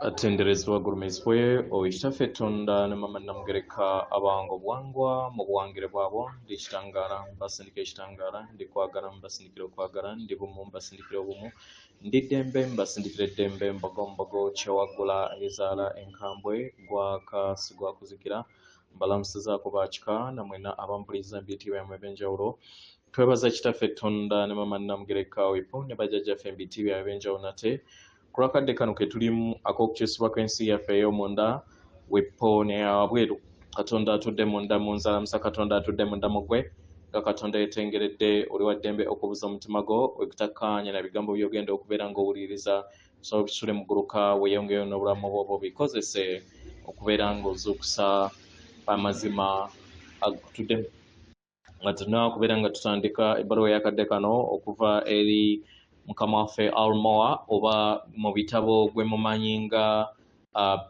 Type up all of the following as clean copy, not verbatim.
Atenderezebwa agulumizibwe oyo Kitaffe Tonda ne Maama Namugereka abawanga obuwangwa mu buwangire bwabwo. Ndi kitangaala mbasindikira ekitangaala, ndi kwagala mbasindikira okwagala, ndi bumu mbasindikira obumu, ndi ddembe mbasindikira eddembe, mbogo mbogo kyewaggula ezaala enkambwe, gwaka sigwakuzikira. Mbalamusizaako bakika namwena abampuliza mu bitiibwa byammwe eby'enjawulo. Twebaza Kitaffe Tonda ne Maama Namugereka Wipo ne bajjajjaffe mu bitiibwa byabwe eby'enjawulo nate ku lwakadde kano ke tulimu ak'okukyusibwa kw'ensi yaffe ey'omunda weppo neyawabweru. Katonda atudde munda mu nzalamusa, Katonda atudde munda mu ggwe nga Katonda yetengeredde. Oli wa ddembe okubuza omutima gwo wekutakkaanya na bigambo by'ogenda okubeera ng'owuliriza, osobola okisule muguluka weeyongeyo n'obulamu bwo obikozese okubeera ng'ozuukusa amazima agukutuddemu. Nga tulina okubeera nga tutandika ebbaluwa eyakadde kano okuva eri mukama waffe Almoa, oba mu bitabo gwe mumanyi nga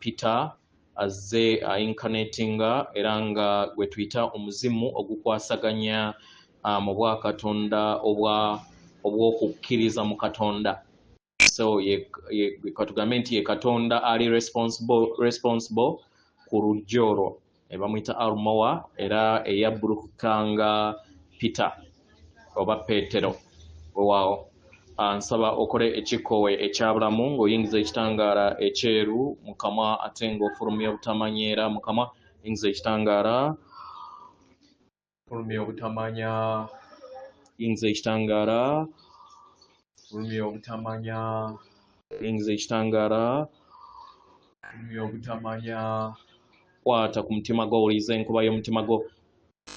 Peter, azze incarnatinga era nga gwe tuyita omuzimu ogukwasaganya mu bwakatonda obwa obw'okukkiriza mu Katonda. So ye, ye, katugambe nti ye Katonda ali responsible ku lujja olwo bamuyita Almoa, era eyabbulukukanga Peter oba Petero. Wewaawo, nsaba okole ekikkowe ekyabulamu ng'oyingiza ekitangaala ekyeru mu kamwa ate ng'ofulumya obutamanyeera mu kamwa. Yingiza ekitangaala, fulumya obutamanya. Yingiza ekitangaala, fulumya obutamanya. Yingiza ekitangaala, fulumya obutamanya. Kwata ku mutima gwo, owulirize enkuba y'omutima gwo.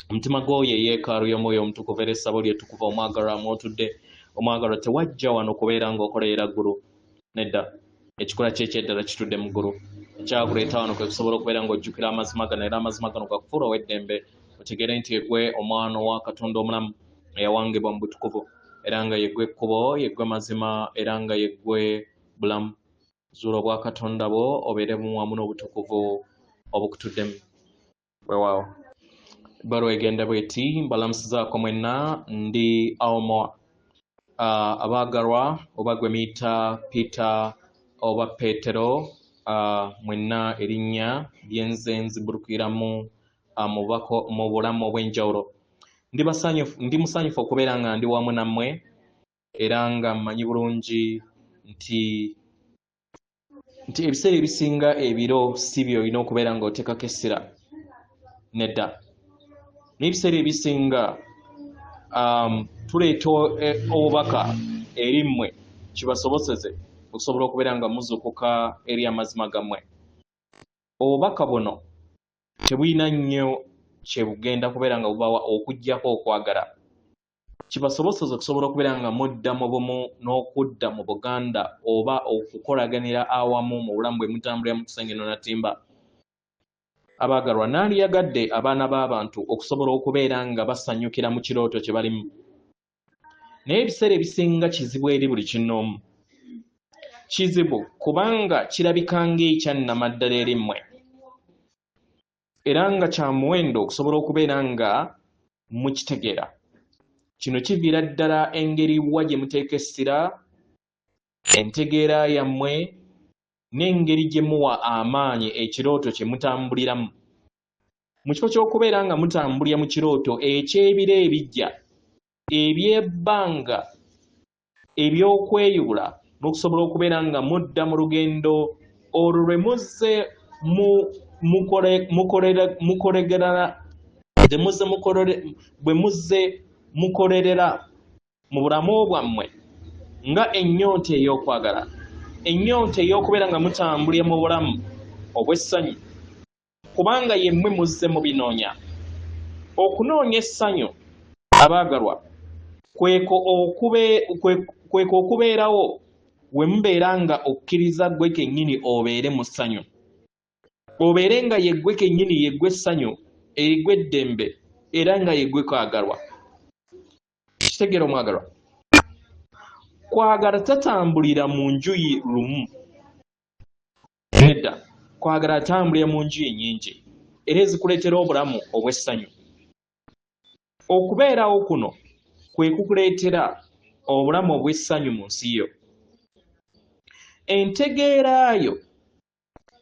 Omutima gwo ye yeekaalu y'Omwoyo Omutukuvu, era essabo lye ettukuvu omwagalwa mw'otudde. Omwagalwa, tewajja wano kubeera ng'okolerera ggulu, nedda. Ekikula kye ekyeddala kitudde mu ggulu. Ekyakuleeta wano kwe kusobola okubeera ng'ojjukira amazima gano, era amazima gano gakufuula ow'eddembe, otegeere nti yeggwe omwana wa Katonda omulamu eyawangibwa mu butukuvu, era nga yeggwe ekkubo, yeggwe mazima, era nga yeggwe bulamu. Zuula obwakatonda bwo, obeere bumu wamu n'obutukuvu obukutuddemu. Weewaawo, ebbaluwa egenda bweti: mbalamusizaako mwenna, ndi Almoa, abaagalwa, oba gwe muyita Peter oba Petero, mwenna erinnya lyenze nzibulukiramu mu bulamu obw'enjawulo. Ndi musanyufu okubeera nga ndi wamu nammwe, era nga mmanyi bulungi nti ebiseera ebisinga ebiro si by'olina okubeera ng'oteekako essira, nedda. N'ebiseera ebisinga tuleeta obubaka eri mmwe kibasoboseze okusobola okubeera nga muzuukuka eri amazima gammwe. Obubaka buno tebulina nnyo kye bugenda kubeera nga bubawa okuggyako okwagala kibasoboseze okusobola okubeera nga mudda mu bumu n'okudda mu Buganda oba okukolaganira awamu mu bulamu bwe mutambulira mu kisenge n'onatimba. Abaagalwa, nandiyagadde abaana b'abantu okusobola okubeera nga basanyukira mu kirooto kye balimu, naye ebiseera ebisinga kizibu eri buli kinnoomu. Kizibu kubanga kirabika ng'ekyannamaddala eri mmwe, era nga kya muwendo okusobola okubeera nga mukitegeera. Kino kiviira ddala engeri wa gye muteeka essira, entegeera yammwe, n'engeri gye muwa amaanyi ekirooto kye mutambuliramu. Mu kifo ky'okubeera nga mutambulira mu kirooto eky'ebiro ebijja, eby'ebbanga, eby'okweyubula n'okusobola okubeera nga mudda mu lugendo olwo lwe muzze mukolegerana, bwe muzze mukolerera mu bulamu bwammwe nga ennyonta ey'okwagala, ennyonta ey'okubeera nga mutambulira mu bulamu obw'essanyu, kubanga yemmwe muzze mubinoonya. Okunoonya essanyu, abaagalwa, kweko okubeerawo we mubeera nga okkiriza ggwe kennyini obeere mu ssanyu, obeere nga yeggwe kennyini, yeggwe essanyu, eriggwe eddembe, era nga yeggwe kwagalwa. Kitegeera omwagalwa, kwagala tatambulira mu njuyi lumu, nedda. Kwagala atambulira mu njuyi nnyingi era ezikuleetera obulamu obw'essanyu. Okubeerawo kuno kwe kukuleetera obulamu obw'essanyu mu nsi yo. Entegeera yo.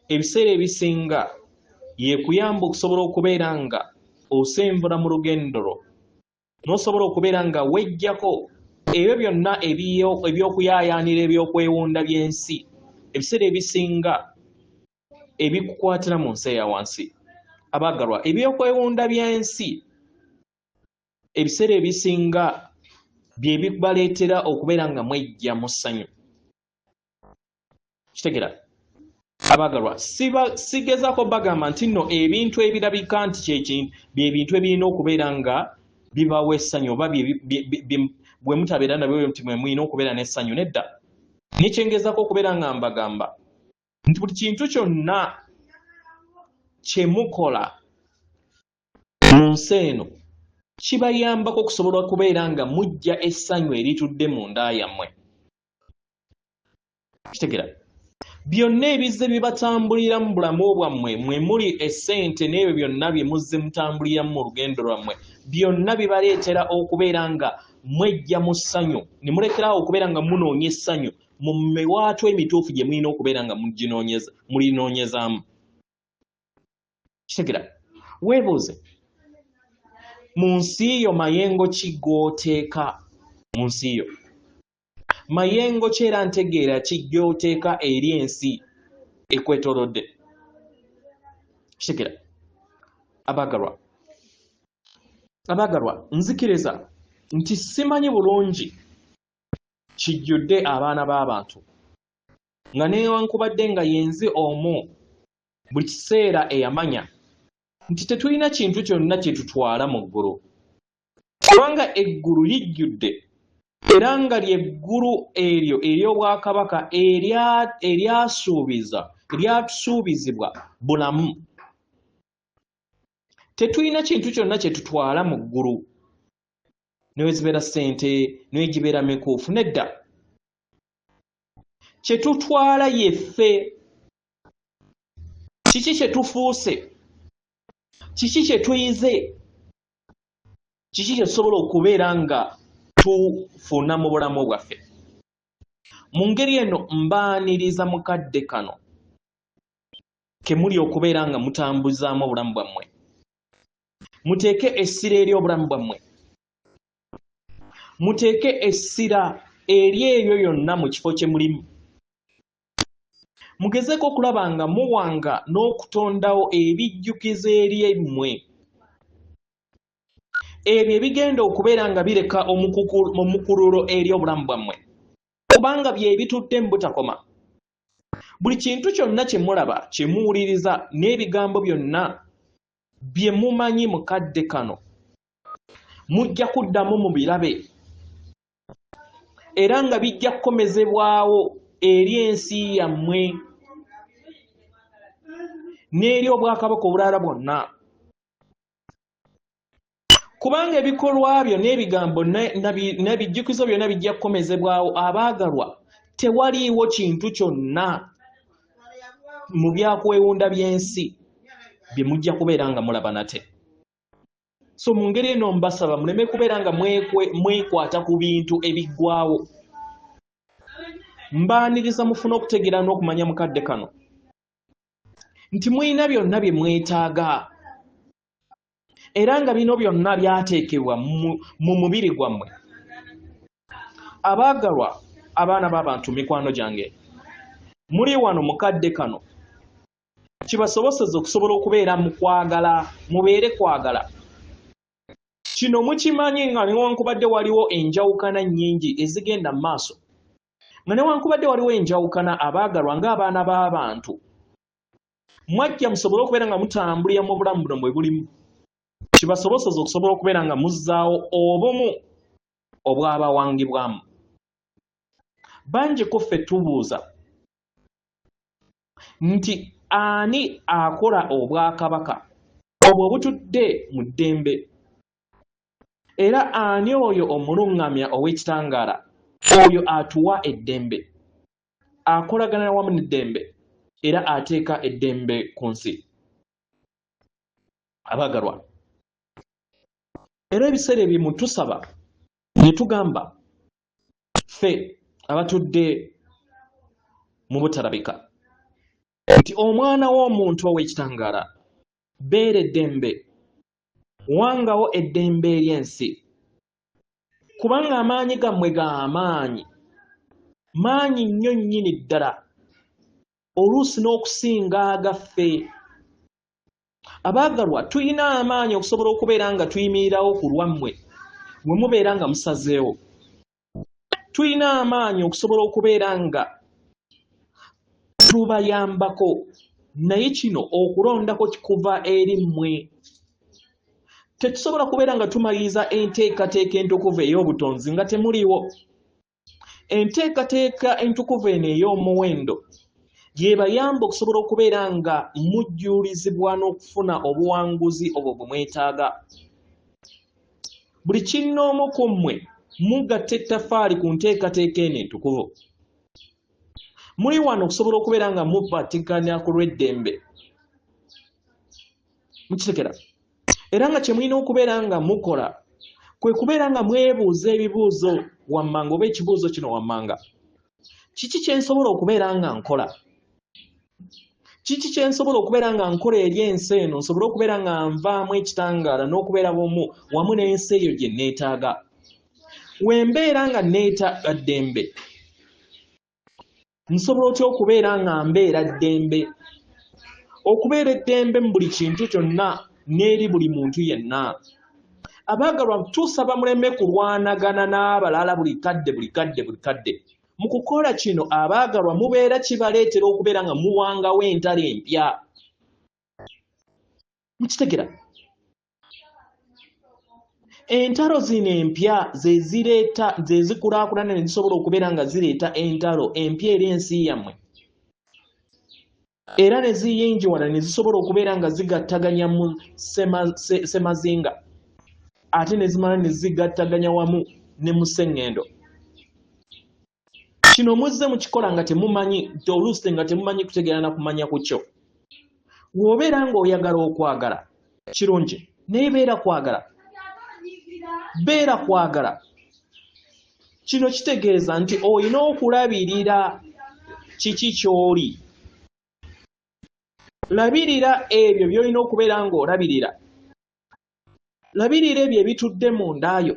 Ebiseera ebisinga yekuyamba okusobola okubeera nga osenvula mu lugendo lwo, n'osobola okubeera nga weggyako ebyo byonna eby'okuyaayaanira ebyokwewunda by'ensi, ebiseera ebisinga ebikukwatira mu nsi eya wansi. Abaagalwa, ebyokwewunda by'ensi ebiseera ebisinga bye bibaleetera okubeera nga mwejja mu ssanyu. Kitegera abaagalwa, sigezaako bagamba nti nno ebintu ebirabika nti bye bintu ebirina okubeera nga bibawa essanyu, oba bwe mutabeera nabyo nti mwe mulina okubeera n'essanyu. Nedda, naye kyengezaako okubeera nga mbagamba nti buli kintu kyonna kye mukola mu nsi eno kibayambako okusobola okubeera nga mujja essanyu eritudde mu nda yammwe. Kitegera, byonna ebizze bibatambulira mu bulamu bwammwe, mwe muli essente n'ebyo byonna bye muzze mutambuliramu mu lugendo lwammwe, byonna bibaleetera okubeera nga mwejja mu ssanyu, ne mulekeraawo okubeera nga munoonya essanyu mu miwaatwa emituufu gye mulina okubeera nga mulinoonyezaamu. Kitegera, weebuuze mu nsi yo mayengo ki g'oteeka mu nsi yo, mayengo ki era ntegeera ki gy'oteeka eri ensi ekwetoolodde. Kitegera abaagalwa, abaagalwa, nzikiriza nti simanyi bulungi kijjudde abaana b'abantu nga newankubadde nga yenze omu buli kiseera eyamanya nti tetulina kintu kyonna kye tutwala mu ggulu, kubanga eggulu lijjudde era nga ly'eggulu eryo ery'obwakabaka eryatusuubizibwa bulamu. Tetulina kintu kyonna kye tutwala mu ggulu, ne bwe zibeera ssente, ne bwe gibeera mikuufu, nedda. Kye tutwala yeffe. Kiki kye tufuuse? Kiki kye tuyize? Kiki kye tusobola okubeera nga tufuna mu bulamu bwaffe? Mu ngeri eno mbaaniriza mu kadde kano ke muli okubeera nga mutambuzaamu obulamu bwammwe. Muteeke essira eri obulamu bwammwe. Muteeke essira eri ebyo yonna mu kifo kye mulimu. Mugezeeko okulaba nga muwanga n'okutondawo ebijjukizo eri mmwe, ebyo ebigenda okubeera nga bireka omukululo eri obulamu bwammwe, kubanga bye bitudde mu butakoma. Buli kintu kyonna kye mulaba, kye muwuliriza, n'ebigambo byonna bye mumanyi mu kadde kano, mujja kuddamu mubirabe, era nga bijja kukomezebwawo eri ensi yammwe n'eri obwakabaka obulala bwonna, kubanga ebikolwa byo n'ebigambo n'ebijjukizo byonna bijja kukomezebwawo. Abaagalwa, tewaliiwo kintu kyonna mu byakwewunda by'ensi bye mujja kubeera nga mulaba nate. So mu ngeri eno mbasaba muleme kubeera nga mwekwata ku bintu ebiggwawo. Mbaaniriza mufune okutegeera n'okumanya mu kadde kano nti mulina byonna bye mwetaaga, era nga bino byonna byateekebwa mu mubiri gwammwe. Abaagalwa, abaana b'abantu, mikwano gyange, muli wano mu kadde kano kibasoboseza okusobola okubeera mu kwagala, mubeere kwagala. Kino mukimanyi nga newankubadde waliwo enjawukana nnyingi ezigenda mu maaso, nga newankubadde waliwo enjawukana, abaagalwa ng'abaana b'abantu, mwajja musobole okubeera nga mutambulira mu bulamu buno bwe bulimu, kibasoboseza okusobola okubeera nga muzzaawo obumu obwabawangibwamu. Bangi ku ffe tubuuza nti ani akola obwakabaka obwo obutudde mu ddembe, era ani oyo omuluŋŋamya ow'ekitangaala, oyo atuwa eddembe, akolagana wamu n'eddembe, era ateeka eddembe ku nsi. Abaagalwa, era ebiseera ebimu tusaba ne tugamba ffe abatudde mu butalabika Nti omwana w'omuntu ow'ekitangaala, beera eddembe, wangawo eddembe eri ensi, kubanga amaanyi gammwe ga maanyi, maanyi nnyo nnyini ddala, oluusi n'okusinga agaffe. Abaagalwa, tulina amaanyi okusobola okubeera nga tuyimirirawo ku lwammwe bwe mubeera nga musazeewo. Tulina amaanyi okusobola okubeera nga tubayambako, naye kino okulondako kuva eri mmwe. Tetusobola kubeera nga tumaliriza enteekateeka entukuvu ey'obutonzi nga temuliiwo. Enteekateeka entukuvu eno ey'omuwendo y'ebayamba okusobola okubeera nga mujjulizibwa n'okufuna obuwanguzi obwo bwe mwetaaga. Buli kinnoomu ku mmwe mugatta ettaffaali ku nteekateeka eno entukuvu. Muli wano okusobola okubeera nga mubatiganya ku lw'eddembe. Mukitegera? Era nga kye mulina okubeera nga mukola kwe kubeera nga mwebuuza ebibuuzo wammanga oba ekibuuzo kino wammanga. Kiki kye nsobola okubeera nga nkola? Kiki kye nsobola okubeera nga nkola eri ensi eno nsobole okubeera nga nvaamu ekitangaala n'okubeera bumu wamu n'ensi eyo gye neetaaga? We mbeera nga neetaaga ddembe, nsobola otya okubeera nga mbeera ddembe? Okubeera eddembe mu buli kintu kyonna n'eri buli muntu yenna. Abaagalwa, tusaba muleme kulwanagana n'abalala buli kadde, buli kadde, buli kadde. Mu kukola kino, abaagalwa, mubeera kibaleetera okubeera nga muwangawo entalo empya. Mukitegera? Entalo zino empya ze zireeta, ze zikulaakulana ne zisobola okubeera nga zireeta entalo empya eri ensi yammwe. Era ne ziyingiwala ne zisobola okubeera nga zigattaganya mu semazinga, ate ne zimala ne zigattaganya wamu ne mu sseŋŋendo. Kino muzze mukikola nga temumanyi, oluusi nga temumanyi kutegeera na kumanya ku kyo. W'obeera ng'oyagala okwagala, kirungi, naye beera kwagala. Beera kwagala. Kino kitegeeza nti olina okulabirira kiki ky'oli. Labirira ebyo by'olina okubeera ng'olabirira. Labirira ebyo ebitudde mu nda yo.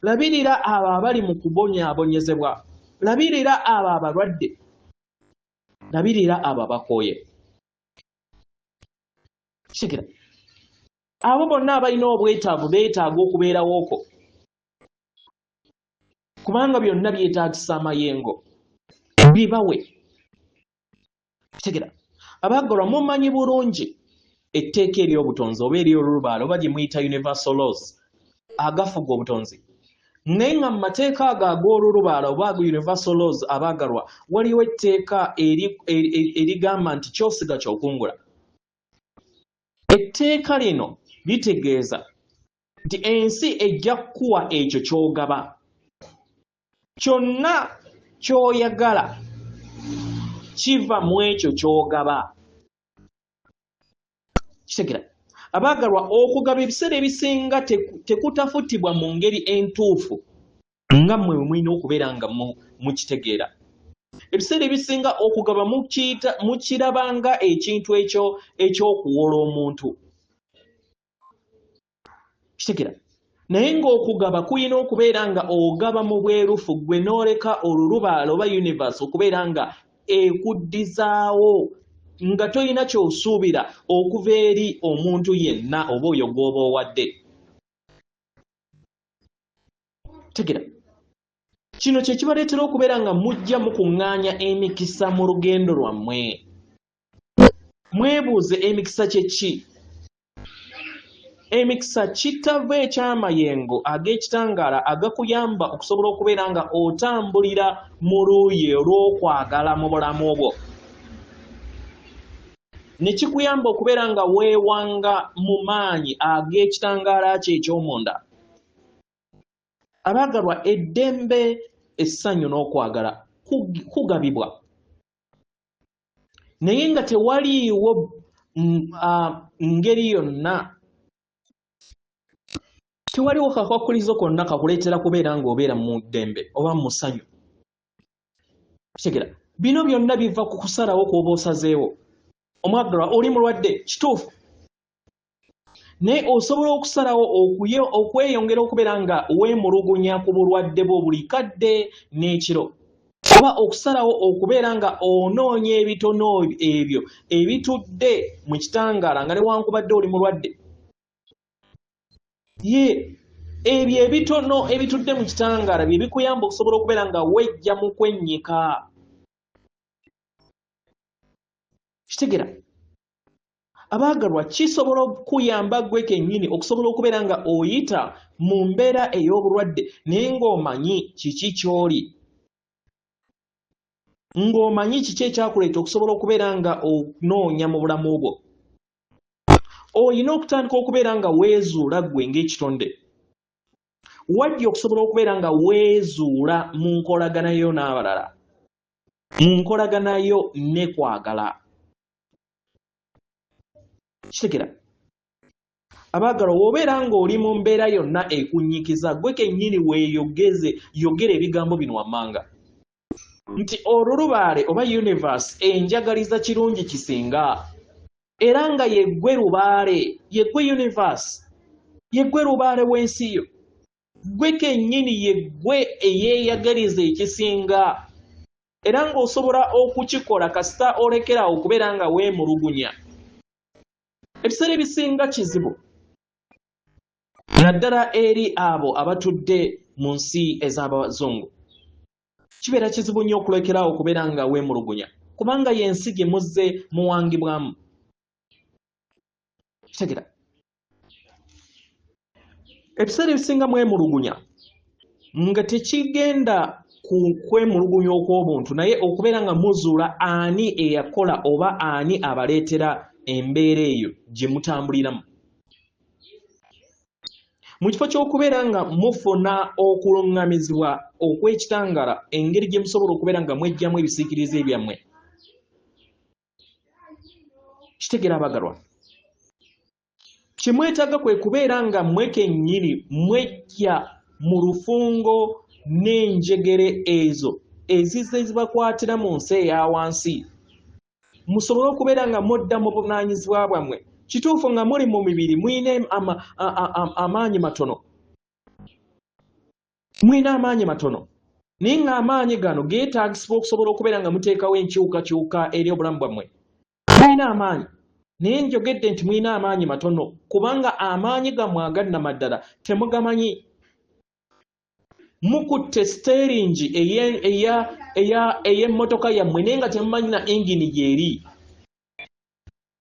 Labirira abo abali mu kubonyaabonyezebwa. Labirira abo abalwadde. Labirira abo abakooye. Kitegera? Abo bonna abalina obwetaavu beetaaga okubeerawo kwo. Kubanga byonna byetaagisa amayengo. Bibawe. Kitegera? Abaagalwa, mumanyi bulungi etteeka ery'obutonzi oba ery'olulubaale oba lye muyita universal laws agafuga obutonzi. Naye nga mu mateeka ago ag'olulubaala oba ago universal laws, abaagalwa, waliwo etteeka erigamba nti ky'osiga ky'okungula. Etteeka lino litegeeza nti ensi ejja kukuwa ekyo ky'ogaba. Kyonna ky'oyagala kiva mu ekyo ky'ogaba. Kitegera? Abaagalwa, okugaba ebiseera ebisinga tekutafutibwa mu ngeri entuufu nga mmwe bwe mulina okubeera nga mukitegeera. Ebiseera ebisinga okugaba mukiraba nga ekintu eky'okuwola omuntu. Kitegera? Naye ng'okugaba kulina okubeera nga ogaba mu bwerufu, ggwe n'oleka olulubaala oba universe okubeera nga ekuddizaawo nga tolina ky'osuubira okuva eri omuntu yenna oba oyo gw'oba owadde. Tegera? Kino kye kibaleetera okubeera nga mujja mukuŋŋaanya emikisa mu lugendo lwammwe. Mwebuuze emikisa kye ki? Emikisa kitava eky'amayengo ag'ekitangaala agakuyamba okusobola okubeera nga otambulira mu luuyi olw'okwagala mu bulamu bwo. Ne kikuyamba okubeera nga weewanga mu maanyi ag'ekitangaala kyo eky'omunda. Abaagalwa, eddembe, essanyu n'okwagala kugabibwa. Naye nga tewaliiwo ngeri yonna, tewaliwo kakwakkulizo konna kakuleetera kubeera ng'obeera mu ddembe oba mu ssanyu. Kitegera? Bino byonna biva ku kusalawo kw'oba osazeewo. Omwagalwa, oli mulwadde, kituufu, naye osobola okusalawo okweyongera okubeera nga weemulugunya ku bulwadde bwo buli kadde n'ekiro, oba okusalawo okubeera nga onoonya ebitono ebyo ebitudde mu kitangaala nga newankubadde oli mulwadde. Ye ebyo ebitono ebitudde mu kitangaala bye bikuyamba okusobola okubeera nga wejja mu kwennyika. Kitegera abaagalwa, kisobola okukuyamba ggwe kennyini okusobola okubeera nga oyita mu mbeera ey'obulwadde naye ng'omanyi kiki ky'oli, ng'omanyi kiki ekyakuleeta okusobola okubeera nga onoonya mu bulamu bwo. Olina okutandika okubeera nga weezuula ggwe ng'ekitonde. Wajja okusobola okubeera nga weezuula mu nkolagana yo n'abalala, mu nkolagana yo ne kwagala. Kitegera abaagalwa, w'obeera ng'oli mu mbeera yonna ekunnyikiza, ggwe kennyini weeyogeze, yogera ebigambo bino wammanga nti olulubaale oba universe enjagaliza kirungi kisinga, era nga yeggwe lubaale, yeggwe universe, yeggwe lubaale w'ensi yo, ggwe kennyini yeggwe eyeeyagaliza ekisinga, era ng'osobola okukikola kasita olekera okubeera nga weemulugunya. Ebiseera ebisinga kizibu naddala eri abo abatudde mu nsi ez'abazungu, kibeera kizibu nnyo okulekerawo okubeera nga weemulugunya, kubanga y'ensi gye muzze muwangibwamu. Kitegera ebiseera ebisinga mwemulugunya nga tekigenda ku kwemulugunya okw'obuntu, naye okubeera nga muzuula ani eyakola oba ani abaleetera embeera eyo gye mutambuliramu. Mu kifo ky'okubeera nga mufuna okuluŋŋamizibwa okw'ekitangala engeri gye musobola okubeera nga mweggyamu ebisiikirize byammwe. Kitegeera abagalwa, kye mwetaaga kwe kubeera nga mmwe kennyini mwejja mu lufungo n'enjegere ezo ezizze zibakwatira mu nsi eya wansi, musobole okubeera nga mudda mu buvunaanyizibwa bwammwe. Kituufu nga muli mu mibiri mulina amaanyi matono, mulina amaanyi matono, naye ng'amaanyi gano geetaagisibwa okusobola okubeera nga muteekawo enkyukakyuka eri obulamu bwammwe. Mulina amaanyi, naye njogedde nti mulina amaanyi matono, kubanga amaanyi gammwe agannamaddala temugamanyi. Mukutte siteeringi ey'emmotoka yammwe naye nga temumanyi na engini gy'eri.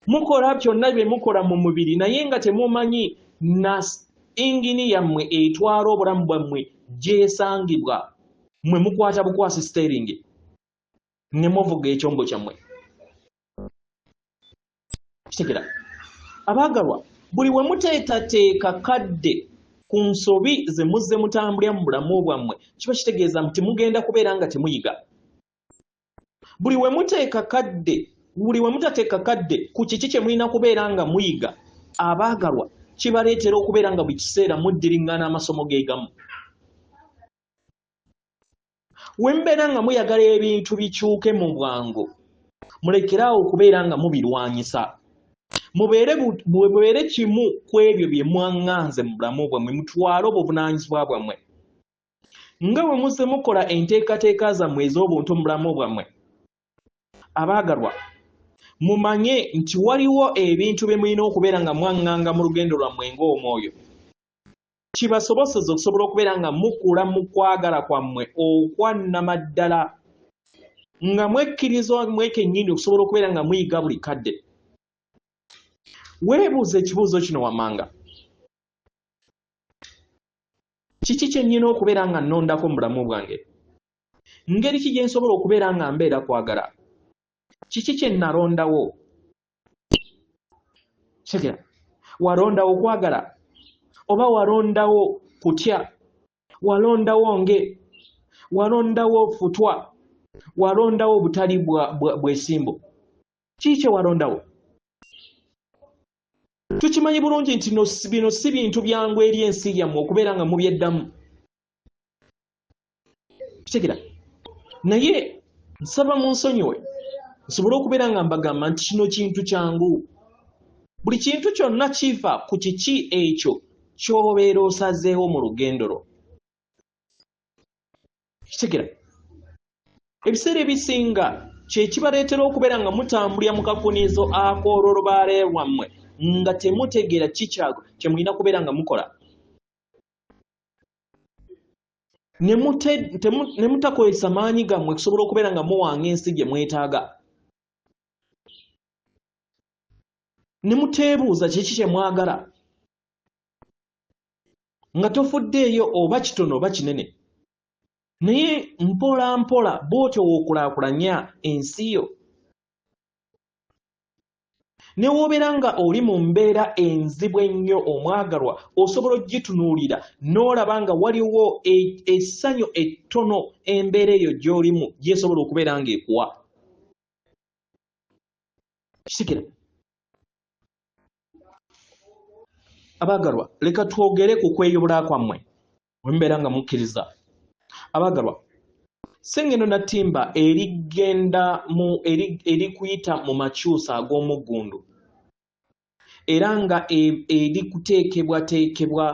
Mukola byonna bye mukola mu mubiri naye nga temumanyi na engini yammwe etwala obulamu bwammwe gy'esangibwa. Mmwe mukwata bukwasi siteeringi ne muvuga ekyombo kyammwe. Kitegera abaagalwa, buli we muteetateeka kadde ku nsobi ze muzze mutambulira mu bulamu bwammwe, kiba kitegeeza nti mugenda kubeera nga temuyiga. Buli we muteeka kadde, buli we mutateeka kadde ku kiki kye mulina kubeera nga muyiga, abaagalwa, kibaleetera okubeera nga buli kiseera muddiriŋŋana amasomo ge gamu. We mubeera nga muyagala ebintu bikyuke mu bwangu, mulekere awo okubeera nga mubirwanyisa. Mubeere kimu ku ebyo bye mwaŋŋanze mu bulamu bwammwe, mutwale obuvunaanyizibwa bwammwe. Nga bwe muzze mukola enteekateeka zammwe ez'obuntu mu bulamu bwammwe, abaagalwa, mumanye nti waliwo ebintu bye mulina okubeera nga mwaŋŋanga mu lugendo lwammwe ng'omwoyo, kibasoboseze okusobola okubeera nga mukula mu kwagala kwammwe okwa nnamaddala, nga mwekkiriza mmwe kennyini okusobola okubeera nga muyiga buli kadde. Weebuuze ekibuuzo kino wammanga: kiki kye nnina okubeera nga nnondako mu bulamu bwange? Ngeri ki gye nsobola okubeera nga mbeera kwagala? Kiki kye nnalondawo? Kitegera, walondawo kwagala oba walondawo kutya? Walondawo nge? Walondawo futwa? Walondawo obutali bwesimbu? Kiki kye walondawo? Tukimanyi bulungi nti bino si bintu byangu eri ensi yammwe okubeera nga mubyeddamu. Kitegera, naye Nsaba munsonyiwe nsobole okubeera nga mbagamba nti kino kintu kyangu. Buli kintu kyonna kiva ku kiki ekyo ky'obeera osazeewo mu lugendo lwo. Kitegera ebiseera ebisinga kye kibaleetera okubeera nga mutambulira mu kakunizo ak'olwolubaale lwammwe nga temutegeera ki kye mulina kubeera nga mukola. Ne mutakozesa maanyi gammwe kusobola okubeera nga muwanga ensi gye mwetaaga. Ne muteebuuza kiki kye mwagala nga tofuddeeyo oba kitono oba kinene. Naye mpola mpola bw'otyo w'okulaakulanya ensi yo. Ne w'obeera nga oli mu mbeera enzibu ennyo omwagalwa, osobola ogitunuulira n'olaba nga waliwo essanyu ettono embeera eyo gy'olimu gy'esobola okubeera ng'ekuwa. Kisikira. Abaagalwa, leka twogere ku kweyubula kwammwe bwe mubeera nga mukkiriza. Abaagalwa, Ssengendo Nattimba erigenda mu eri kuyita mu makyusa ag'omuggundu era nga eri kuteekebwateekebwa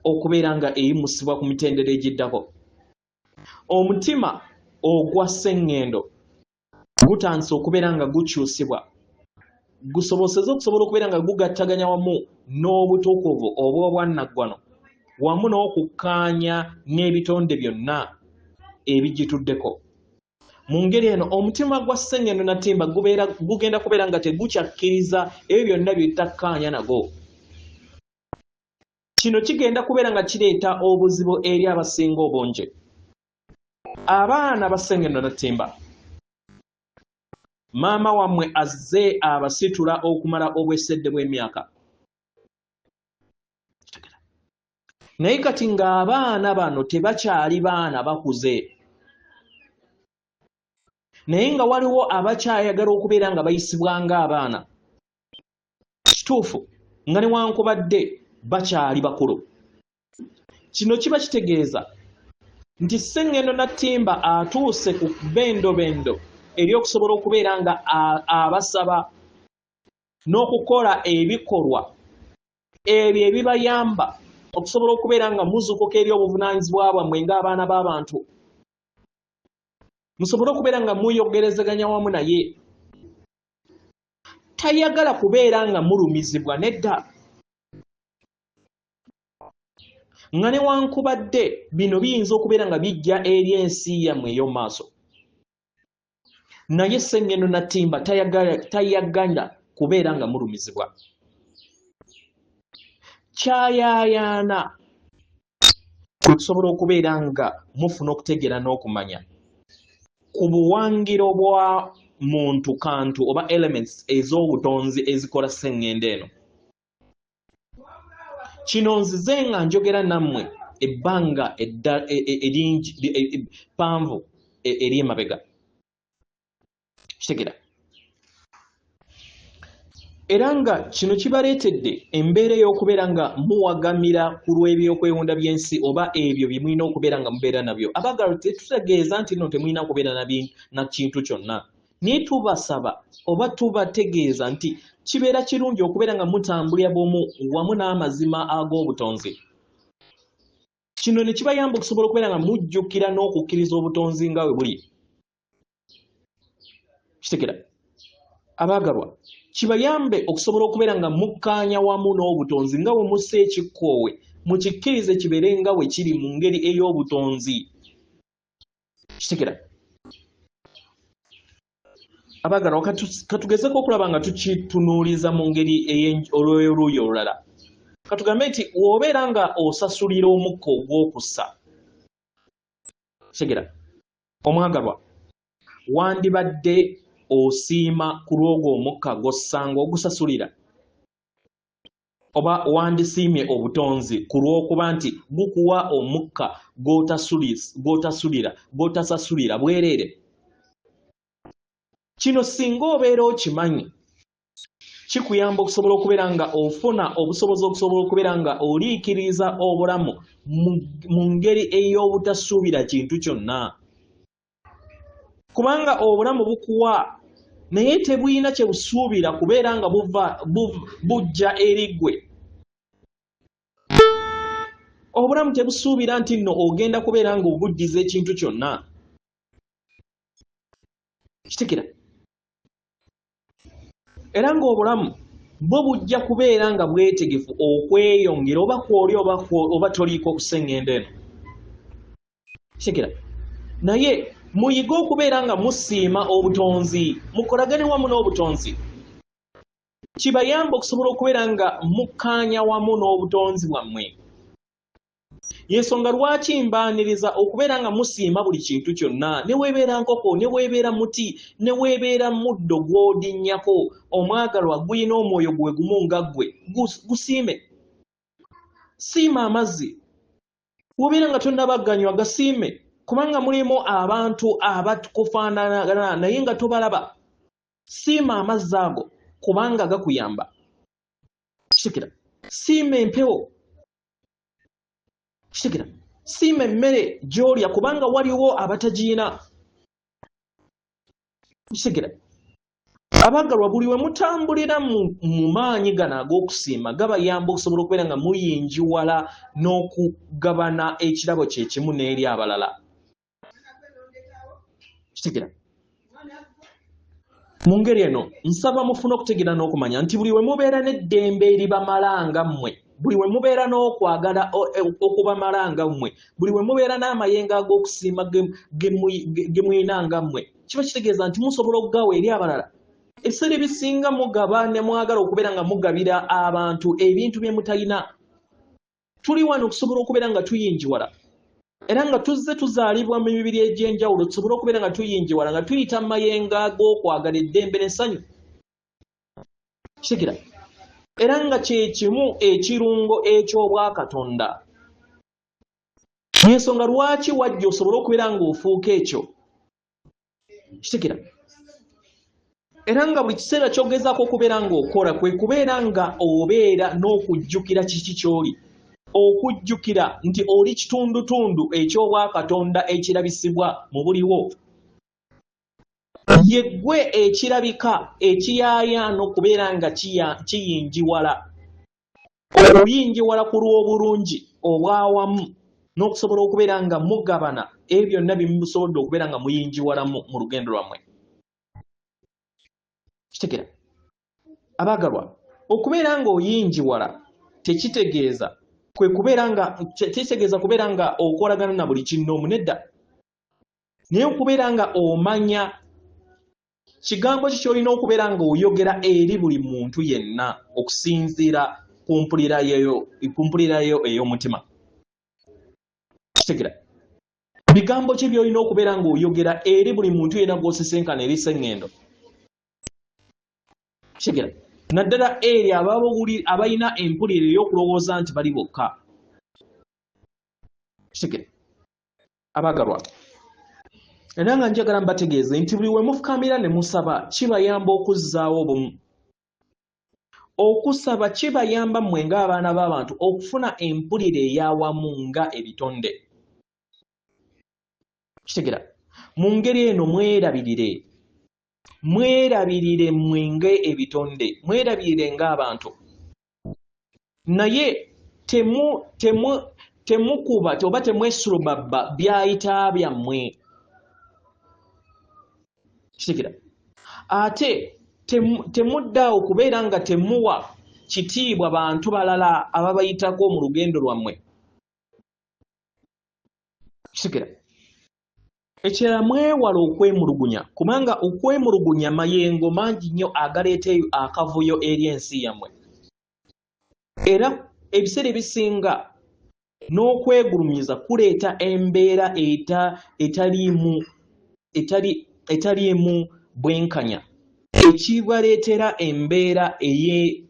okubeera nga eyimusibwa ku mitendera egiddako. Omutima ogwa Ssengendo gutandise okubeera nga gukyusibwa gusoboseze okusobola okubeera nga gugattaganya wamu n'obutukuvu obw'obwannaggwano wamu n'okukkaanya n'ebitonde byonna ebigituddeko. Mu ngeri eno omutima gwa Ssengendo Nattimba gugenda kubeera nga tegukyakkiriza ebyo byonna bye bitakkaanya nago. Kino kigenda kubeera nga kireeta obuzibu eri abasinga obungi. Abaana ba Ssengendo Nattimba, maama wammwe azze abasitula okumala obwesedde bw'emyaka. Naye kati ng'abaana bano tebakyali baana bakuze. Naye nga waliwo abakyayagala okubeera nga bayisibwa ng'abaana. Kituufu nga newankubadde bakyali bakulu. Kino kiba kitegeeza nti Ssengendo Nattimba atuuse ku bendobendo ery'okusobola okubeera nga abasaba n'okukola ebikolwa ebyo ebibayamba okusobola okubeera nga muzuukuka eri obuvunaanyizibwa bwammwe ng'abaana b'abantu, musobole okubeera nga muyogerezeganya wamu naye. Tayagala kubeera nga mulumizibwa nedda. Nga newankubadde bino biyinza okubeera nga bijja eri ensi yammwe ey'omu maaso, naye Ssengendo Nattimba tayagala kubeera nga mulumizibwa. Kyayaayaana kwe kusobola okubeera nga mufuna okutegeera n'okumanya ku buwangiro bwa muntu kantu oba elements ez'obutonzi ezikola Ssengendo eno. Kino nzize nga njogera nammwe ebbanga eringi ppanvu ery'emabega. Kitegeera. Era nga kino kibaleetedde embeera ey'okubeera nga muwagamira ku lw'ebyokwewunda by'ensi oba ebyo bye mulina okubeera nga mubeera nabyo. Abaagalwa, tetutegeeza nti nno temulina kubeera na kintu kyonna. Naye tubasaba oba tubategeeza nti kibeera kirungi okubeera nga mutambulira bumu wamu n'amazima ag'obutonzi. Kino ne kibayamba okusobola okubeera nga mujjukira n'okukkiriza obutonzi nga bwe buli. Kitegera. Abaagalwa, kibayambe okusobola okubeera nga mukkaanya wamu n'obutonzi nga bwe mussa ekikkoowe, mukikkirize kibeere nga bwe kiri mu ngeri ey'obutonzi. Kitegera. Abaagalwa, katugezeko okulaba nga tukitunuuliza mu ngeri olw'oluuyi olulala. Katugambe nti w'obeera nga osasulira omukka ogw'okussa. Kitegera. Omwagalwa, wandibadde osiima ku lw'ogwo omukka gw'ossa ng'ogusasulira? Oba wandisiimye obutonzi ku lw'okuba nti gukuwa omukka gw'otasasulira bwereere? Kino singa obeera okimanyi, kikuyamba okusobola okubeera nga ofuna obusobozi okusobola okubeera nga oliikiriza obulamu mu ngeri ey'obutasuubira kintu kyonna. Kubanga obulamu bukuwa naye tebulina kye busuubira kubeera nga bujja eri ggwe. Obulamu tebusuubira nti nno ogenda kubeera ng'obuddiza ekintu kyonna. Kitekera. Era ng'obulamu bwo bujja kubeera nga bwetegefu okweyongera oba kwoli oba toliiko okuseŋŋendo eno. Kitekera. Naye muyige okubeera nga musiima obutonzi, mukolagane wamu n'obutonzi. Kibayamba okusobola okubeera nga mukkaanya wamu n'obutonzi bwammwe. Y'ensonga lwaki mbaaniriza okubeera nga musiima buli kintu kyonna, ne bw'ebeera nkoko, ne bw'ebeera muti, ne bw'ebeera muddo gw'odinnyako, omwagalwa gulina omwoyo gwe gumu nga ggwe, gusiime. Siima amazzi. Bw'obeera nga tonnaba ganywa, gasiime, kubanga mulimu abantu abakufaanana naye nga tobalaba. Siima amazzi ago kubanga gakuyamba. Kitegera. Siima empewo. Kitegera. Siima emmere gy'olya kubanga waliwo abatagiyina. Kitegera. Abagalwa buli we mutambulira mu maanyi gano ag'okusiima gabayamba okusobola okubeera nga muyingiwala n'okugabana ekirabo kye kimu n'eri abalala. Kitegera. Mu ngeri eno nsaba mufune okutegeera n'okumanya nti buli we mubeera n'eddembe eribamala nga mmwe, buli we mubeera n'okwagala okubamala nga mmwe, buli we mubeera n'amayengo ag'okusiima ge mulina nga mmwe, kiba kitegeeza nti musobola okugawa eri abalala. Ebiseera ebisinga mugaba ne mwagala okubeera nga mugabira abantu ebintu bye mutalina. Tuli wano okusobola okubeera nga tuyinjiwala era nga tuzze tuzaalibwa mu mibiri egy'enjawulo tusobole okubeera nga tuyinjiwala nga tuyita mu mayengo ag'okwagala eddembe n'essanyu. Kitegera. Era nga kye kimu ekirungo eky'obwakatonda. Y'ensonga lwaki wajja osobole okubeera ng'ofuuka ekyo. Kitegera. Era nga buli kiseera ky'ogezaako okubeera ng'okola kwe kubeera nga obeera n'okujjukira kiki ky'oli. Okujjukira nti oli kitundutundu eky'obwakatonda ekirabisibwa mu buliwo. Ye ggwe ekirabika ekiyaayaana okubeera nga kiyingiwala. Okuyingiwala ku lw'obulungi obw'awamu n'okusobola okubeera nga mugabana ebyo byonna bye musobodde okubeera nga muyingiwalamu mu lugendo lwammwe. Kitegera. Abaagalwa, okubeera ng'oyingiwala tekitegeeza kwe kubeera nga tekitegeeza kubeera nga okolagana na buli kinnoomu nedda. Naye okubeera nga omanya kigambo ki ky'olina okubeera ng'oyogera eri buli muntu yenna okusinziira ku mpulira yo ey'omutima. Kitegera. Bigambo ki by'olina okubeera ng'oyogera eri buli muntu yenna gw'osisinkana eri sseŋŋendo? Kitegera. Naddala eri abalina empulira ey'okulowooza nti bali bokka. Kitegera. Abagalwa, era nga njagala mbategeeze nti buli we mufukamira ne musaba kibayamba okuzzaawo obumu. Okusaba kibayamba mmwe ng'abaana b'abantu okufuna empulira ey'awamu nga ebitonde. Kitegera. Mu ngeri eno mwerabirire. Mwerabirire mmwe ng'ebitonde, mwerabirire ng'abantu. Naye temukuba oba temwesulubabba byayita byammwe. Kitegera. Ate temuddaawo kubeera nga temuwa kitiibwa bantu balala ababayitako mu lugendo lwammwe. Kitegera. Ekirala mwewale okwemulugunya kubanga okwemulugunya mayengo mangi nnyo agaleeta akavuyo eri ensi yammwe. Era ebiseera ebisinga n'okwegulumiza kuleeta embeera etaliimu bwenkanya ekibaleetera embeera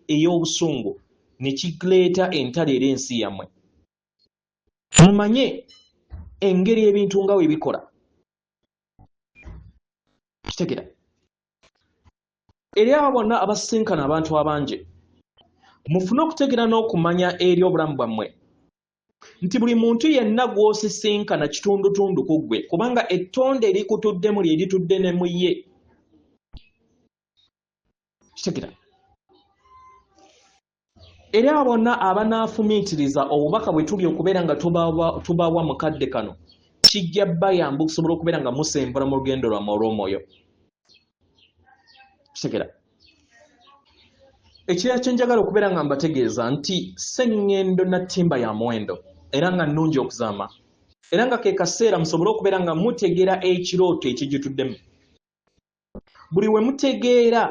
ey'obusungu ne kireeta entalo eri ensi yammwe. Mumanye engeri ebintu nga bwe bikola. Kitegera. Eri abo bonna abasisinkana abantu abangi, mufune okutegeera n'okumanya eri obulamu bwammwe. Nti buli muntu yenna gw'osisinkana kitundutundu ku ggwe, kubanga ettonde erikutuddemu lye litudde ne mu ye. Kitegeera? Era abo bonna abanaafumiitiriza obubaka bwe tuli okubeera nga tubawa mu kadde kano, kijja bayamba okusobola okubeera nga musembula mu lugendo lwammwe olw'omwoyo. Kitegeera? Ekirala kye njagala okubeera nga mbategeeza nti sseŋŋendo nattimba ya muwendo era nga nnungi okuzaama, era nga ke kaseera musobole okubeera nga mutegeera ekirooto ekigituddemu. Buli we mutegeera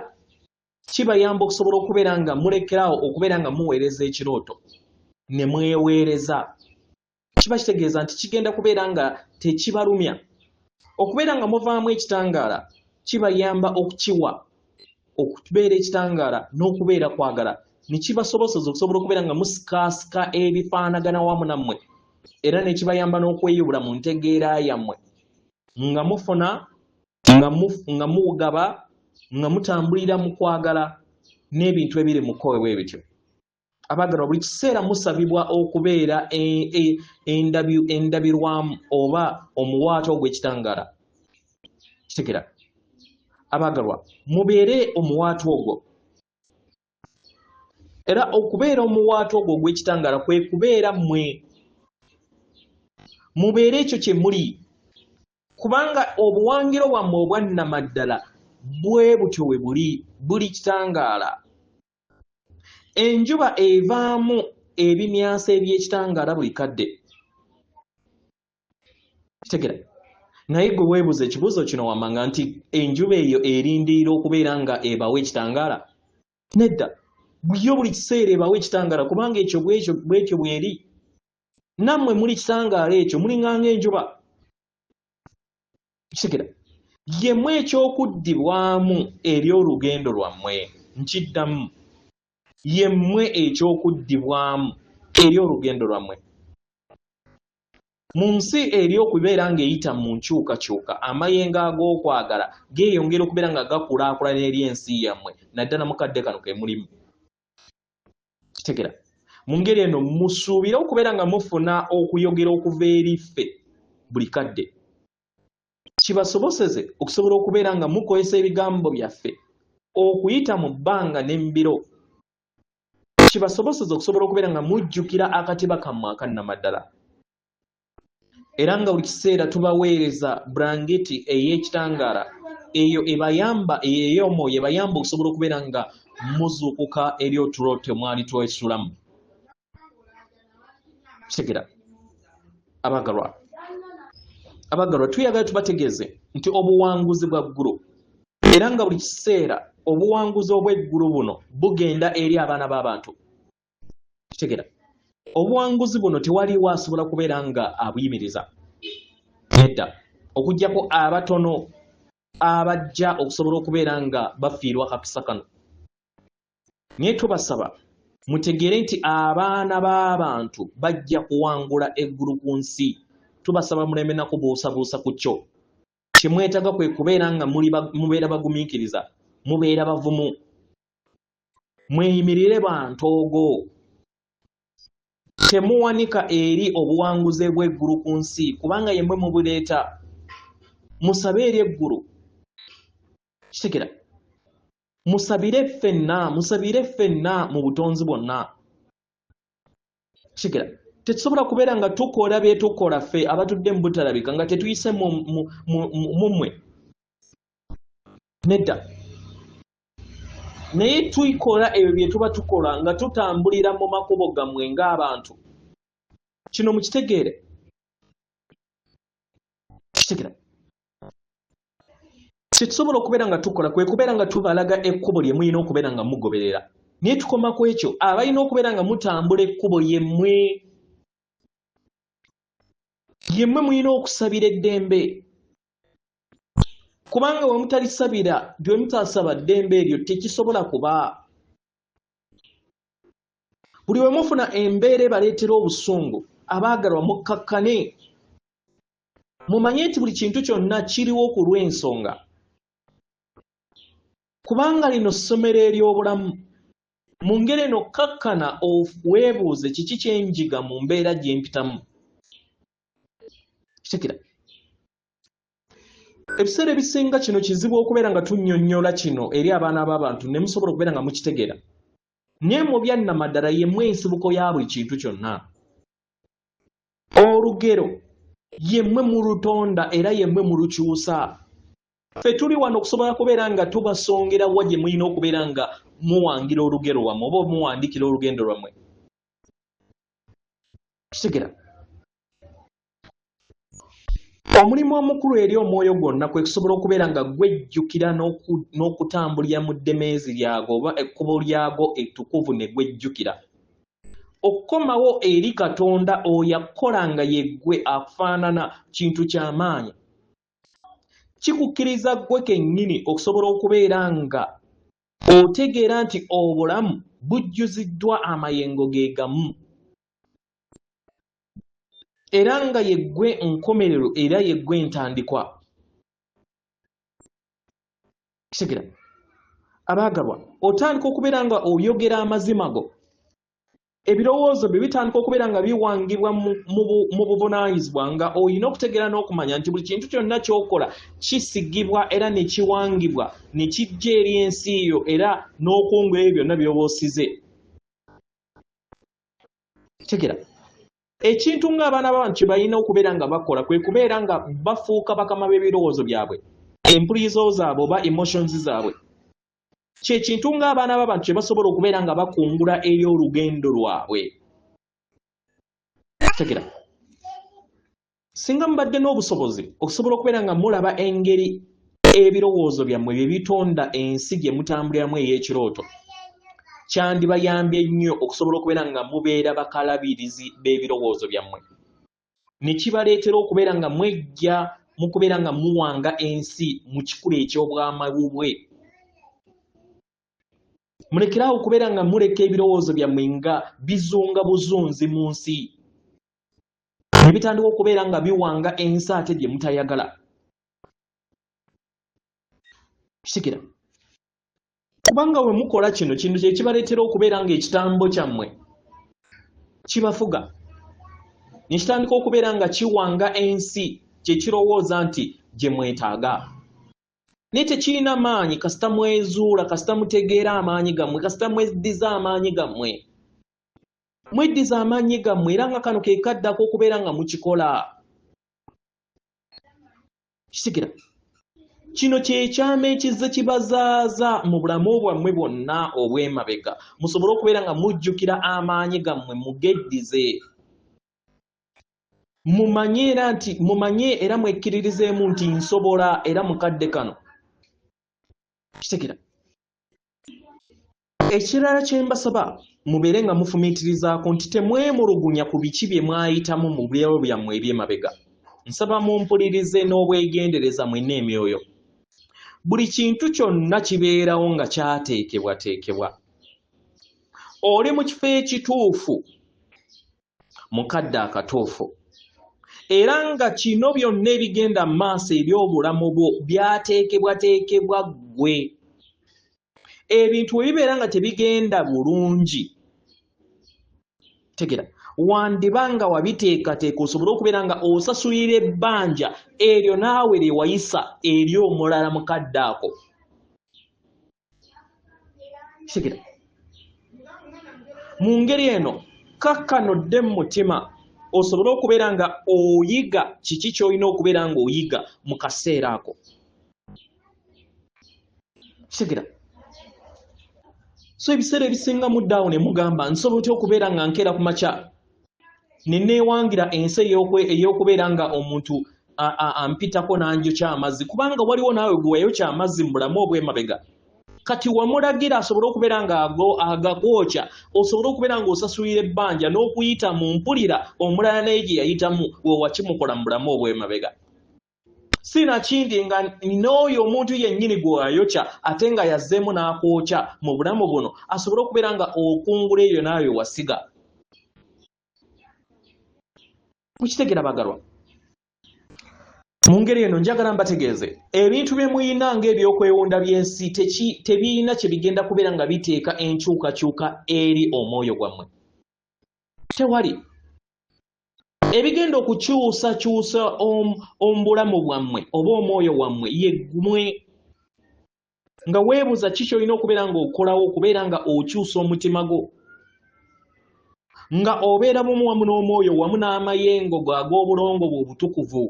kibayamba okusobola okubeera nga mulekeraawo okubeera nga muweereza ekirooto ne mweweereza. Kiba kitegeeza nti kigenda kubeera nga tekibalumya. Okubeera nga muvaamu ekitangaala kibayamba okukiwa okubeera ekitangaala n'okubeera kwagala ne kibasoboseza okusobola okubeera nga musikaasika ebifaanagana wamu nammwe, era ne kibayamba n'okweyubula mu ntegeera yammwe nga mufuna, nga mugaba, nga mutambulira mu kwagala n'ebintu ebiri mu kkowe bwe bityo. Abaagalwa, buli kiseera musabibwa okubeera endabirwamu oba omuwaatwa ogw'ekitangaala. Kitegeera? Abaagalwa, mubeere omuwaatwa ogwo. Era okubeera omuwaatwa ogwo ogw'ekitangaala kwe kubeera mmwe. Mubeere ekyo kye muli, kubanga obuwangiro bwammwe obwa nnamaddala bwe butyo bwe buli, buli kitangaala. Enjuba evaamu ebimyanso eby'ekitangaala buli kadde. Kitegera? Naye gwe weebuuza ekibuuzo kino wammanga nti enjuba eyo erindirira okubeera nga ebawa ekitangaala? Nedda. Yo buli kiseera ebawa ekitangaala, kubanga ekyo bwekyo bweri. Nammwe muli kitangaala ekyo, mulinga ng'enjuba. Kitegera? Yemmwe ekyokuddibwamu eri olugendo lwammwe. Nkiddamu. Yemmwe ekyokuddibwamu eri olugendo lwammwe. Mu nsi eri okubeera ng'eyita mu nkyukakyuka, amayengo ag'okwagala geeyongera okubeera nga gakulaakulana eri ensi yammwe, naddala mu kadde kano ke mulimu. Kitegera? Mu ngeri eno musuubire okubeera nga mufuna okuyogera okuva eri ffe buli kadde, kibasoboseze okusobola okubeera nga mukozesa ebigambo byaffe okuyita mu bbanga ne mu biro, kibasoboseze okusobola okubeera nga mujjukira akatiba kammwe akannamaddala. Era nga buli kiseera tubaweereza bulangiti ey'ekitangaala eyo ebayamba, eyo ey'omwoyo ebayamba okusobola okubeera nga muzuukuka eri otulo temwali twesulamu. Kitegera? Abagalwa, abagalwa, tuyagala tubategeeze nti obuwanguzi bwa ggulu, era nga buli kiseera obuwanguzi obw'eggulu buno bugenda eri abaana b'abantu. Kitegera? Obuwanguzi buno tewaliwo asobola kubeera nga abuyimiriza, nedda, okuggyako abatono abajja okusobola okubeera nga bafiirwa akakisa kano. Naye tubasaba mutegeere nti abaana b'abantu bajja kuwangula eggulu ku nsi. Tubasaba muleme na kubuusabuusa ku kyo. Kye mwetaaga kwe kubeera nga mubeera bagumiikiriza, mubeera bavumu. Mweyimirire bantoogo. Temuwanika eri obuwanguzi bw'eggulu ku nsi, kubanga yemmwe mubuleeta. Musabe eri eggulu. Kitegera? Musabire ffenna, musabire ffenna mu butonzi bwonna. Kitegera? Tetusobola kubeera nga tukola bye tukola ffe abatudde mu butalabika nga tetuyise mu mmwe. Nedda. Naye tukola ebyo bye tuba tukola nga tutambulira mu makubo gammwe ng'abantu. Kino mukitegeere. Kitegera? Kye tusobola okubeera nga tukola kwe kubeera nga tubalaga ekkubo lye mulina okubeera nga mugoberera. Naye tukoma ku ekyo, abalina okubeera nga mutambula ekkubo yemmwe. Yemmwe mulina okusabira eddembe. Kubanga bwe mutalisabira, bwe mutasaba ddembe eryo tekisobola kuba. Buli we mufuna embeera ebaleetera obusungu, abaagalwa mukkakkane. Mumanye nti buli kintu kyonna kiriwo ku lw'ensonga. Kubanga lino ssomero ery'obulamu. Mu ngeri eno kkakkana weebuuze kiki kye njiga mu mbeera gye mpitamu. Kitekera. Ebiseera ebisinga kino kizibu okubeera nga tunnyonnyola kino eri abaana b'abantu ne musobola okubeera nga mukitegeera. Naye mu byannamaddala yemmwe ensibuko ya buli kintu kyonna. Olugero yemmwe mulutonda era yemmwe mulukyusa. Ffe tuli wano okusobola kubeera nga tubasongera wa gye mulina okubeera nga muwangira olugero lwammwe oba muwandikira olugendo lwammwe. Kitegera. Omulimu omukulu eri omwoyo gwonna kwe kusobola okubeera nga gwejjukira n'okutambulira mu ddemeezi lyago oba ekkubo lyago ettukuvu ne gwejjukira. Okukomawo eri Katonda oyo akukola nga yeggwe akufaanana kintu kya maanyi. Kikukkiriza ggwe kennyini okusobola okubeera nga otegeera nti obulamu bujjuziddwa amayengo ge gamu. Era nga yeggwe nkomerero era yeggwe ntandikwa. Kitegera abaagalwa, otandika okubeera nga oyogera amazima go. Ebirowoozo byo bitandika okubeera nga biwangibwa mu buvunaanyizibwa, nga olina okutegeera n'okumanya nti buli kintu kyonna ky'okola kisigibwa era ne kiwangibwa ne kijja eri ensi yo era n'okungula ebyo byonna by'oba osize. Tegera ekintu ng'abaana b'abantu kye balina okubeera nga bakola kwe kubeera nga bafuuka bakama b'ebirowoozo byabwe, empulizo zaabwe oba emotions zaabwe. Kye kintu ng'abaana b'abantu kye basobola okubeera nga bakungula eri olugendo lwabwe. Tegera singa mubadde n'obusobozi okusobola okubeera nga mulaba engeri ebirowoozo byammwe bye bitonda ensi gye mutambuliramu ey'ekirooto, kyandibayambye nnyo okusobola okubeera nga mubeera bakalabirizi b'ebirowoozo byammwe, ne kibaleetera okubeera nga mwejja mu kubeera nga muwanga ensi mu kikula eky'obwamawubwe. Mulekere awo okubeera nga muleka ebirowoozo byammwe nga bizunga buzunzi mu nsi, ne bitandika okubeera nga biwanga ensi ate gye mutayagala. Kitegera kubanga we mukola kino kintu kye kibaleetera okubeera ng'ekitambo kyammwe kibafuga ne kitandika okubeera nga kiwanga ensi kye kirowooza nti gye mwetaaga. Naye tekirina maanyi kasita mwezuula, kasita mutegeera amaanyi gammwe, kasita mweddiza amaanyi gammwe. Mweddiza amaanyi gammwe era nga kano ke kaddako okubeera nga mukikola. Kitegera kino kyekyama ekizze kibazaaza mu bulamu bwammwe bwonna obw'emabega, musobole okubeera nga mujjukira amaanyi gammwe mugeddize. Mumanye era nti mumanye era mwekkiririzeemu nti nsobola era mu kadde kano. Kitegera ekirala kye mbasaba mubeere nga mufumiitirizaako nti temwemulugunya ku biki bye mwayitamu mu biro byammwe eby'emabega. Nsaba mumpulirize n'obwegendereza mwenna emyoyo. Buli kintu kyonna kibeerawo nga kyateekebwateekebwa. Oli mu kifo ekituufu mu kadde akatuufu, era nga kino byonna ebigenda mu maaso eri obulamu bwo byateekebwateekebwa ggwe. Ebintu bwe bibeera nga tebigenda bulungi, tegera wandiba nga wabiteekateeka osobole okubeera nga osasulira ebbanja eryo naawe lye wayisa eri omulala mu kadde ako. Kitegera mu ngeri eno kakkano odde mu mutima osobole okubeera nga oyiga kiki ky'olina okubeera ng'oyiga mu kaseera ako. Kitegera so ebiseera ebisinga mudda awo ne mugamba nsobola otya okubeera nga nkeera ku makya ne neewangira ensi ey'okubeera nga omuntu ampitako n'anjokya amazzi, kubanga waliwo naawe gwe wayokya amazzi mu bulamu obw'emabega. Kati wamulagira asobole okubeera nga agakwokya, osobole okubeera ng'osasulira ebbanja n'okuyita mu mpulira omulala naye gye yayitamu we wakimukola mu bulamu obw'emabega. Si na kindi nga n'oyo omuntu yennyini gwe wayokya ate nga yazzeemu n'akwokya mu bulamu buno, asobole okubeera nga okungula ebyo naawe bye wasiga. Mukitegera bagalwa? Mu ngeri eno njagala mbategeeze ebintu bye muyina ng'ebyokwewunda by'ensi tebirina kye bigenda kubeera nga biteeka enkyukakyuka eri omwoyo gwammwe. Tewali ebigenda okukyusakyusa omubulamu bwammwe oba omwoyo wammwe ye ggwe nga weebuuza ki ky'olina okubeera ng'okolawo okubeera nga okyusa omutima gwo nga obeera bumu wamu n'omwoyo wamu n'amayengo go ag'obulongo bwe obutukuvu.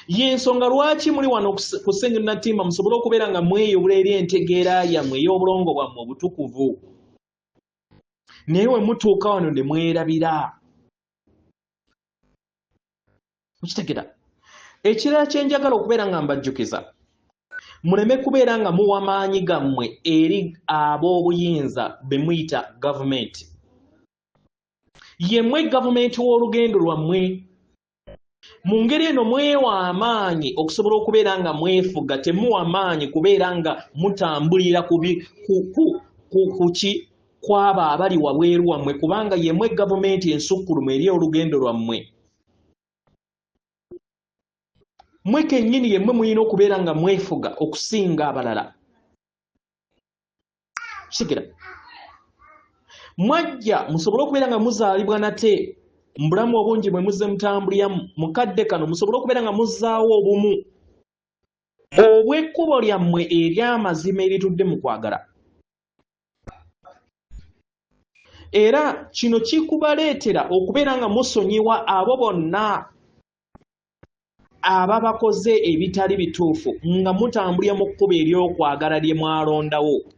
Y'ensonga lwaki muli wano ku Ssenyondo Natimba musobole okubeera nga mweyubula eri entegeera yammwe ey'obulongo bwammwe obutukuvu. Naye we mutuuka wano ne mwerabira. Mukitegera? Ekirala kye njagala okubeera nga mbajjukiza, muleme kubeera nga muwa maanyi gammwe eri ab'obuyinza be muyita gavumenti. Yemmwe gavumenti w'olugendo lwammwe. Mu ngeri eno mwewa amaanyi okusobola okubeera nga mwefuga, temuwa maanyi kubeera nga mutambulira ku ki kw'abo abali wabweru wammwe, kubanga yemmwe gavumenti ensukkulumu eri olugendo lwammwe. Mmwe kennyini yemmwe mulina okubeera nga mwefuga okusinga abalala. Kitegera? Mwajja musobole okubeera nga muzaalibwa nate mu bulamu obungi bwe muzze mutambuliramu mu kadde kano, musobole okubeera nga muzzaawo obumu obw'ekkubo lyammwe ery'amazima eritudde mu kwagala. Era kino kikubaleetera okubeera nga musonyiwa abo bonna ababakoze ebitali bituufu nga mutambulira mu kkubo ery'okwagala lye mwalondawo.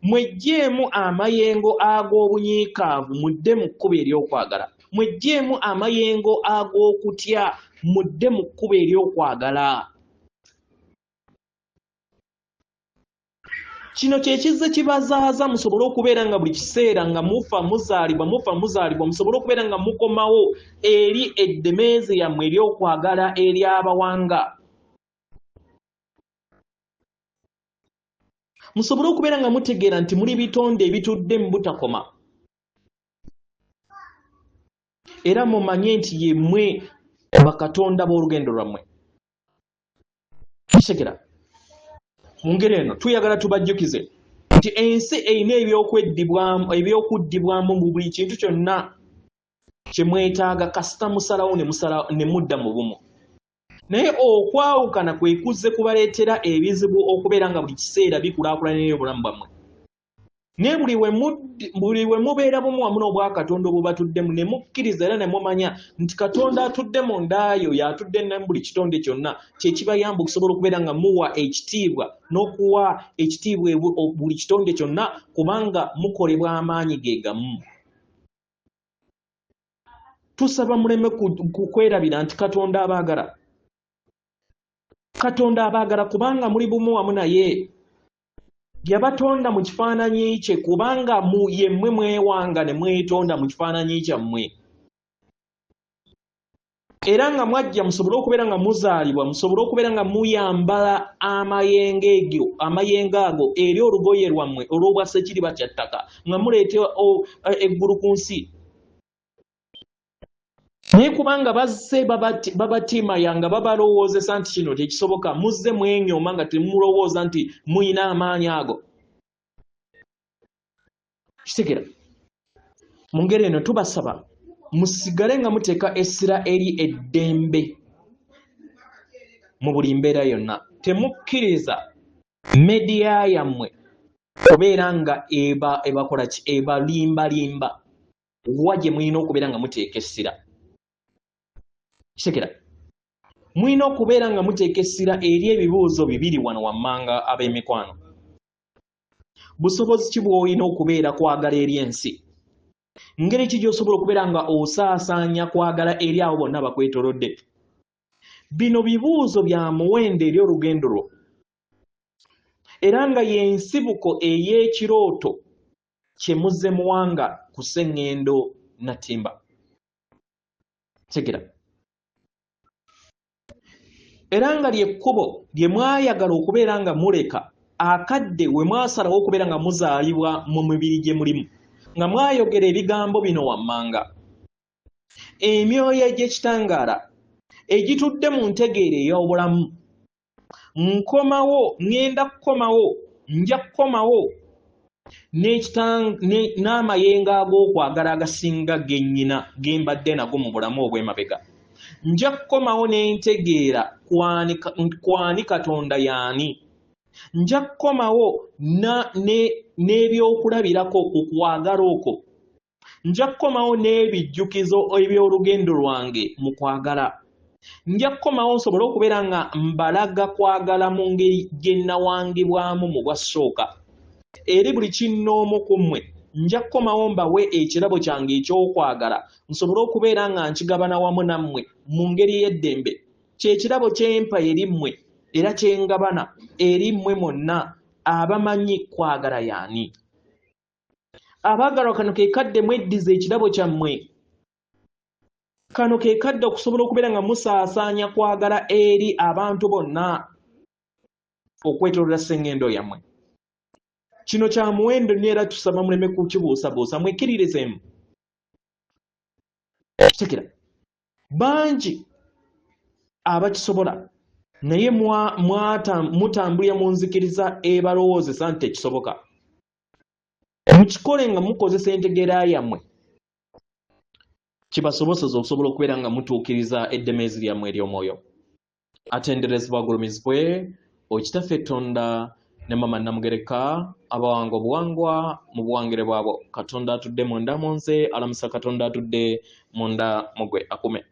Mweggyeemu amayengo ag'obunyiikaavu mudde mu kkubo ery'okwagala. Mweggyeemu amayengo ag'okutya mudde mu kkubo ery'okwagala. Kino kye kizze kibazaaza musobole okubeera nga buli kiseera nga mufa muzaalibwa, mufa muzaalibwa, musobole okubeera nga mukomawo eri eddemeezi yammwe ery'okwagala ery'abawanga. Musobole okubeera nga mutegeera nti muli bitonde ebitudde mu butakoma. Era mumanye nti yemmwe bakatonda b'olugendo lwammwe. Kitegera? Mu ngeri eno tuyagala tubajjukize nti ensi erina ebyokuddibwamu mu buli kintu kyonna kye mwetaaga kasita musalawo ne mudda mu bumu. Naye okwawukana kwe kuzze kubaleetera ebizibu okubeera nga buli kiseera bikulaakulana eri obulamu bwammwe. Naye buli we mubeera bumu wamu n'obwakatonda obubatuddemu, ne mukkiriza era ne mumanya nti Katonda atudde mu nda yo y'atudde ne buli kitonde kyonna, kye kibayamba okusobola okubeera nga muwa ekitiibwa n'okuwa ekitiibwa buli kitonde kyonna, kubanga mukolebwa amaanyi ge gamu. Tusaba muleme kwerabira nti Katonda abaagala. Katonda abaagala kubanga muli bumu wamu naye. Yabatonda mu kifaananyi kye kubanga mu yemmwe mwewanga ne mwetonda mu kifaananyi kyammwe. Era nga mwajja musobole okubeera nga muzaalibwa, musobole okubeera nga muyambala amayengo egyo, amayengo ago eri olugoye lwammwe olw'obwa ssekiriba kya ttaka, nga muleeta eggulu ku nsi. Naye kubanga bazze babatiimaya nga babalowoozesa nti kino tekisoboka, muzze mwenyooma nga temulowooza nti mulina amaanyi ago. Kitegera? Mu ngeri eno tubasaba musigale nga muteeka essira eri eddembe mu buli mbeera yonna. Temukkiriza mediya yammwe kubeera nga ebakola ki, ebalimbalimba. Wa gye mulina okubeera nga muteeka essira. Kitegera? Mulina okubeera nga muteeka essira eri ebibuuzo bibiri wano wammanga ab'emikwano. Busobozi ki bw'olina okubeera kwagala eri ensi? Ngeri ki gy'osobola okubeera nga osaasaanya kwagala eri abo bonna abakwetoolodde? Bino bibuuzo bya muwendo eri olugendo lwo, era nga y'ensibuko ey'ekirooto kye muzze muwanga ku Sseŋŋendo Nattimba. Tegera. Era nga ly'ekkubo lye mwayagala okubeera nga muleka akadde we mwasalawo okubeera nga muzaalibwa mu mibiri gye mulimu, nga mwayogera ebigambo bino wammanga. Emyoyo egy'ekitangaala egitudde mu ntegeera ey'obulamu. Nkomawo, ŋŋenda kukomawo, nja kukomawo n'amayengo ag'okwagala agasinga ge nnyina ge mbadde nago mu bulamu obw'emabega. Nja kukomawo n'entegeera kwani Katonda y'ani. Nja kukomawo n'ebyokulabirako ku kwagala okwo. Nja kukomawo n'ebijjukizo eby'olugendo lwange mu kwagala. Nja kukomawo nsobole okubeera nga mbalaga kwagala mu ngeri gye nnawangibwamu mu bwassooka. Eri buli kinnoomu ku mmwe, nja kukomawo mbawe ekirabo kyange eky'okwagala nsobole okubeera nga nkigabana wamu nammwe mu ngeri ey'eddembe. Kye kirabo kye mpa eri mmwe era kye ngabana eri mmwe mwonna abamanyi kwagala y'ani. Abaagalwa kano ke kadde mweddize ekirabo kyammwe. Kano ke kadde okusobola okubeera nga musaasaanya kwagala eri abantu bonna okwetoolola ssengendo yammwe. Kino kya muwendo nnyo era tusaba muleme kukibuusabuusa, mwekkiririzeemu. Kitegera bangi abakisobola naye mutambulira mu nzikiriza ebalowoozesa nti tekisoboka. Mukikole nga mukozesa entegeera yammwe kibasoboseza okusobola okubeera nga mutuukiriza eddemeezi lyammwe ery'omwoyo. Atenderezebwa agulumizibwe Okitaffe Tonda ne Mama Namugereka abawanga obuwangwa mu buwangire bwabwo. Katonda atudde munda mu nze alamusa Katonda atudde munda mu gwe akume.